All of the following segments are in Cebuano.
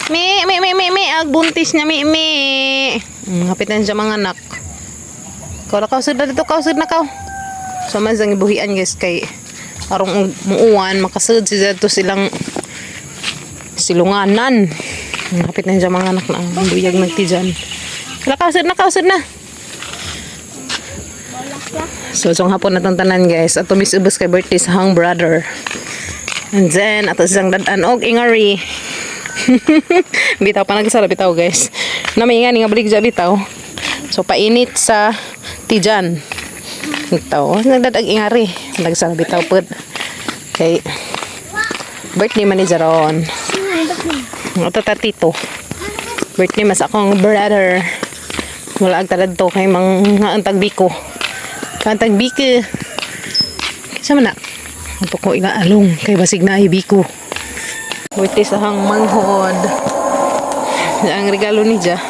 Mi, mi, mi, mi, mi. Ag buntis niya, mi, mi. Hapit na siya mga anak. Ikaw na kausod na dito, kausod na kaw. So man sang ibuhian, guys, kay arong muuwan makasud si dito silang silunganan. Hapit na siya mga anak na ang buyag nagtijan. Kala kausod na, kausod na. So, so hapon na tanan, guys. Ato mis ubos kay birthday sa hang brother. And then, ato siyang dadan og ingari. Bitaw pa nagsara bitaw, guys. Na may nga balik dyan bitaw. So painit sa tijan. Bitaw, nagdadag ingari. Nagsara bitaw pud. Kay birthday man ni Jaron. Ato ta tito. Birthday mas akong brother. Wala ag talad to kay mang antag biko. Kantag biko. Kinsa man na? Ato ko ila along kay basig na ay biko. Birthday sa hang manghod. Ang regalo ni Ja.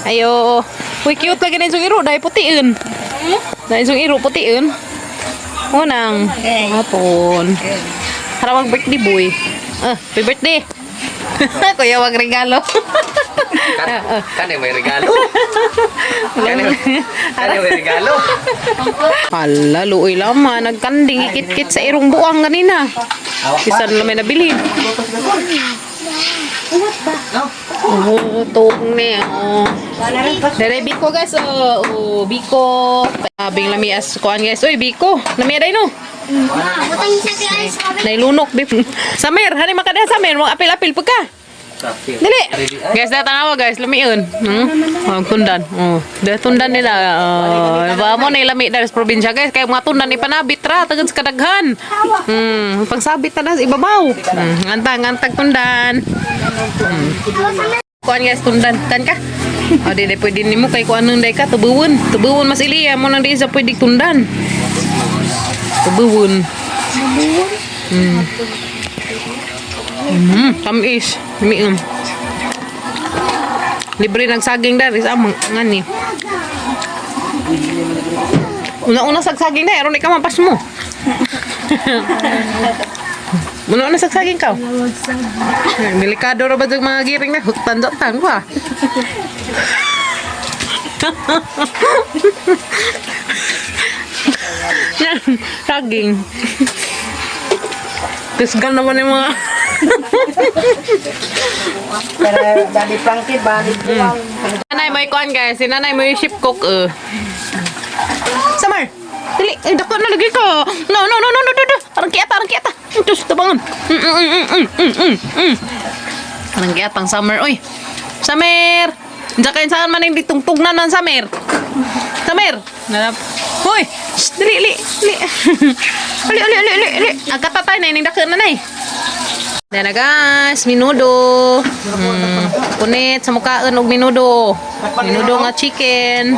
Ayo. Uy, cute lagi na yung iro. Dahil putiin. Dahil yung iro, putiin. Unang. Hapon. Harawag birthday boy. Ah, happy birthday. Kuya, wag regalo. Kan may regalo. Kan may regalo. Hala, luoy lama. Nagkanding ikit-kit sa irong buwang kanina. Isa na lang may nabilin. Oh, tuong ni. Oh. Dere, biko, guys. Oh, oh, biko. Abing lamias kuan, guys. Uy, biko. Lamia day no. Nailunok bip. Samir, hani makada Samir, mo apil-apil pagka. Dili. Guys, da tanawa, guys, lamiun. Oh, tundan. Oh, da tundan nila. Oh, ba mo na lami dali sa probinsya, guys, kay mga tundan ipanabit ra tagod sa kadaghan. Pangsabit ta na sa ibabaw. Ngantang ngantag tundan. Kuan, guys, tundan kan ka. O di di pwede nimo kay kuan nang day ka tubuwon. Tubuwon mas iliya mo nang di sa pwede tundan. Tubuwon. Tamis. Mium. Libre nagsaging dari sa amang ngani. Una-una sagsaging na, aron ikaw mapas mo. Una-una sagsaging ka. Delikado ra ba yung mga giring na hutan tan ko ah. Yan, saging. Kusgan naman yung mga Pero Daddy Frankie, balik ko lang. Nanay mo ikuan, guys. Si nanay mo yung ship cook eh. Samar! Dili, ay dako na lagi ka. No, no, no, no, no, no, no. Arang kiata, arang kiata. Diyos, tabangon. Arang kiata ang summer, oy. Summer! Diyan kayo saan man hindi tungtugnan ng summer. Summer! Nanap. Hoy! Shh, dili, dili, dili. Ali, ali, ali, ali, ali. Ang katatay na, ining dako nanay. Yan na, guys, minudo. Punit sa mukhaan og minudo. Minudo nga chicken.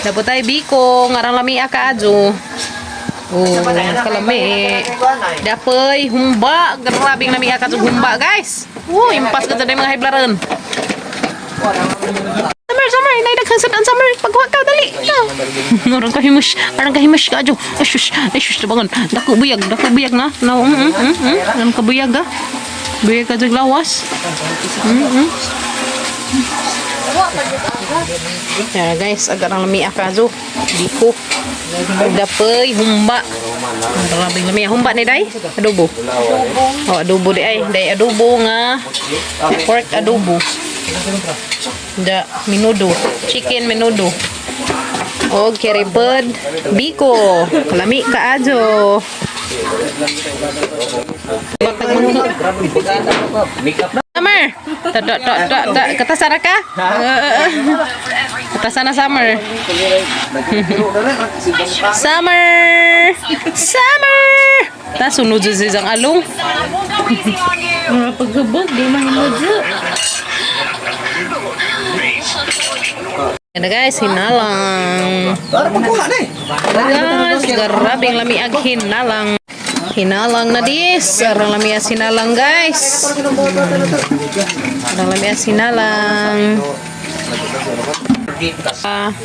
Dapat ay biko, ngarang lami kaadyo. Oh, kalami. Dapoy humba, grabing lami ka humba, guys. Oh, impas ka dyan mga hiblaran. Summer, summer, inay daghang sad ang summer. Pagwa ka dali. Arang kahimush ka adyo. Ay sus, tabangon. Dako buyag na. No, Arang kabuyag ah. Buyag ka dyan lawas. Yan guys, agar ang lami akazo. Biko. Dapoy, humba. Grabing lami. Humba ni day? Adobo. Oh, adobo di ay. Day adobo nga. Pork adobo. Da, menudo. Chicken menudo. O, keripod. Biko. Lami kaadyo. Batag mangko. Makeup na. Summer! Ta ta ta ta ta katasara ka? Katasana, summer. Summer! Summer! Ta sunod sa isang along. Mga paghubog, di man mo. Yan na, guys, hinalang. Para pagkuha na eh. Guys, grabing lami ag hinalang. Hinalang na dis. Arang lami as hinalang, guys. Arang lami as hinalang. Ah,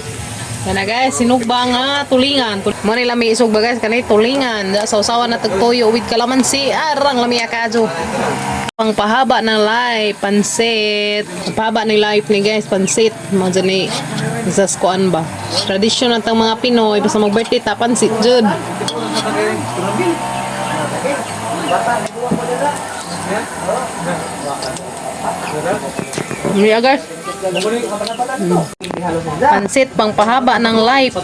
Kana guys, sinugba nga tulingan. Mo ni lami isugba guys, kanay tulingan. Sawsawan na tagtoyo with kalamansi. Arang lami akadyo. Pangpahaba ng life, pansit. Pahaba ng life ni guys, pansit. Mo dyan ni sa kuan ba. Tradisyon natang mga Pinoy basta mag-birthday ta pansit jud. Yeah, guys. Pansit pangpahaba ng life.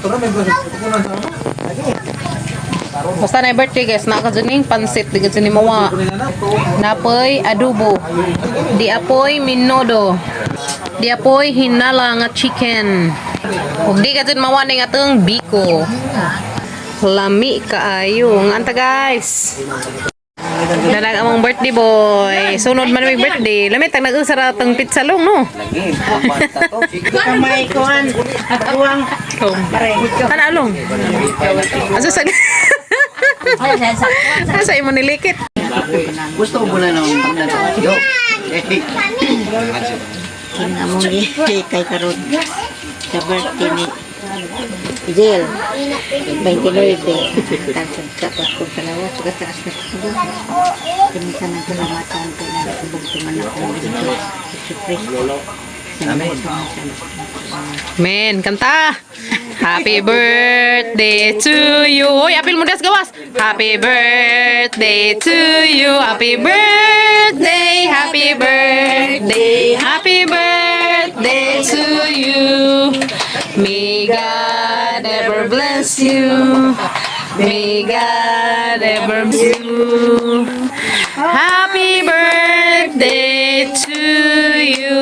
Basta na birthday guys, naka dyan yung pansit, di ka dyan ni mawa. Napoy adobo. Di apoy minodo. Di apoy hinala nga chicken. Ug di ka dyan mawa ning atong biko. Lami kaayo. Nga anta guys. Dalag among birthday boy. Sunod man may birthday. Lami tag nag-usa ra tong pizza long no. Lagi, panta to. Kamay kuan. Kuang. Ana along. Asa sa Asa imo nilikit? Gusto ko na ng pagdadala. Yo. Eh, Among kay karon sa birthday ni Jill. 29. Tansang sa Pasko salamat sa taas na kulo. Kami sa nang salamatan kay na kubog tuman ako dito. Jesu Kristo. Amen. Men, kanta. Happy birthday to you. Hoy, apil mo das gawas. Happy birthday to you. Happy birthday, happy birthday, happy birthday to you. May God ever bless you. May God ever bless you. Happy birthday to you.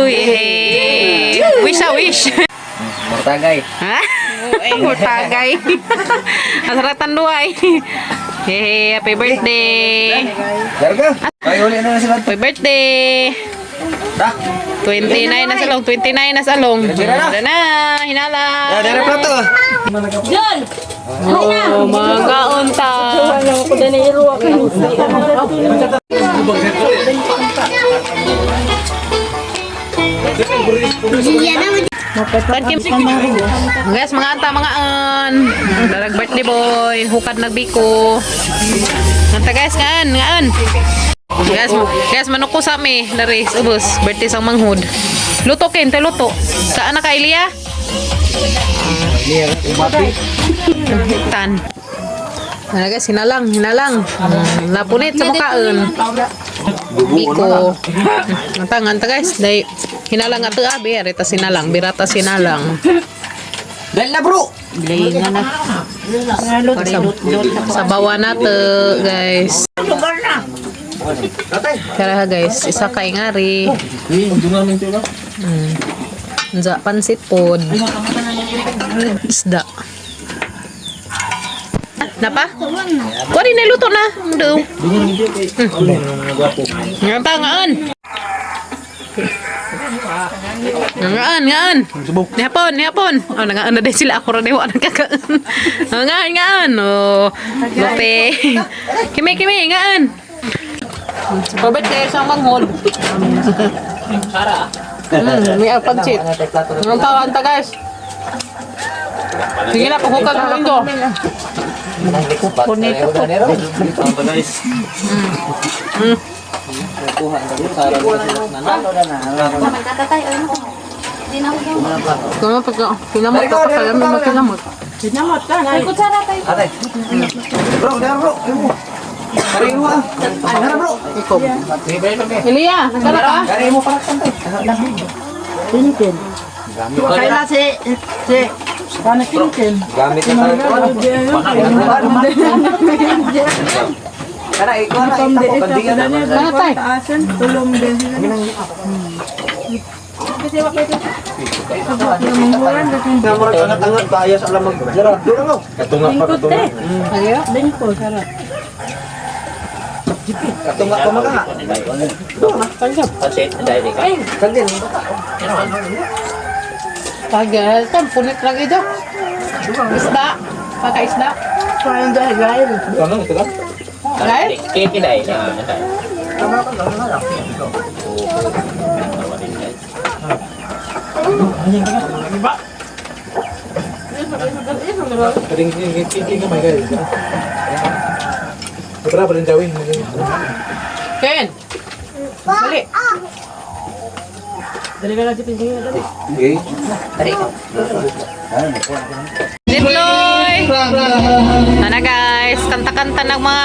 Yay. Wish a wish. Mortagay. Ha? Murtagay. Asaratan duay. Hey, happy birthday. Larga. Ay, uli na na sila. Happy birthday. Ta. 29 na salong, 29 na salong. Tira na. Tara na, hinala. Ya, dere plato. Oh, mga unta. Guys, mga anta, mga an. Darag birthday boy, hukad nagbiko. Anta guys, ngaan, ngaan. Guys, guys manuko sa mi, dari ubos, birthday sang manghud. Luto ken, te luto. Saan na ka Ilya? Tan. Ano guys, hinalang, hinalang. Napunit sa mukhaan. Biko. Anta, anta guys. Dahil hinalang ato abi, arita sinalang, birata sinalang. Dahil na bro. Sa bawa na to, guys. Tatay. Kara guys, isa kay ngari. Nza pansit pod. Isda. Napa? Kuha na luto na. Ando. Nganta ngaan. Ngaan, ngaan. Nihapon, nihapon. Oh, nangaan na din sila. Ako rin wa nagkakaan. Oh, ngaan, ngaan. Oh, lope. Kimi, kimi, ngaan. Super birthday sa manghol. May pansit. Ang tawa, anta guys. Sige na, paghukat mo ito. Bonito ko. Kaya pagka, pinamot ako, kaya may makinamot. Ate. Bro, dere bro. Kare mo ah. Dere bro. Ikaw. Ilya, nagkala ka? Kare mo para kantay. Kaya si si Kana kinkin. Gamit na tayo. Kana ikaw na itako kandigan na. Ano tayo? Namurag angat-angat kaya sa alam mag. Dura mo. Katunga pa katunga. Ayo. Katunga pa maka. Kandin. Tagal, kan punit lagi ito. Isda. Pagka isda. Ano ito ka? Right? Kading king kamay guys. Ito pa rin jawin. Ken! Dali. Okay. Diploy! Ana guys, kanta-kanta ng mga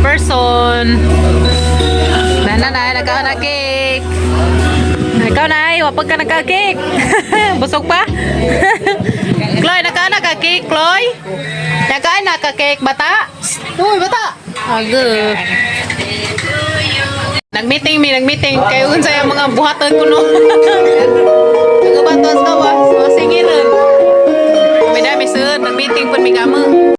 person. Nana na, nagkaon na cake. Ikaw na ay, wapag ka nagka-cake. Busog pa? Chloe, nagkaon na ka cake, Chloe? Nagkaon na ka cake, bata? Uy, bata! Aga. Nag-meeting mi, nag-meeting. Kayo unsa yung mga buhaton ko no. Nagabatos ka ba? Mga singilan. May dami sir, nag-meeting pun mi kamo.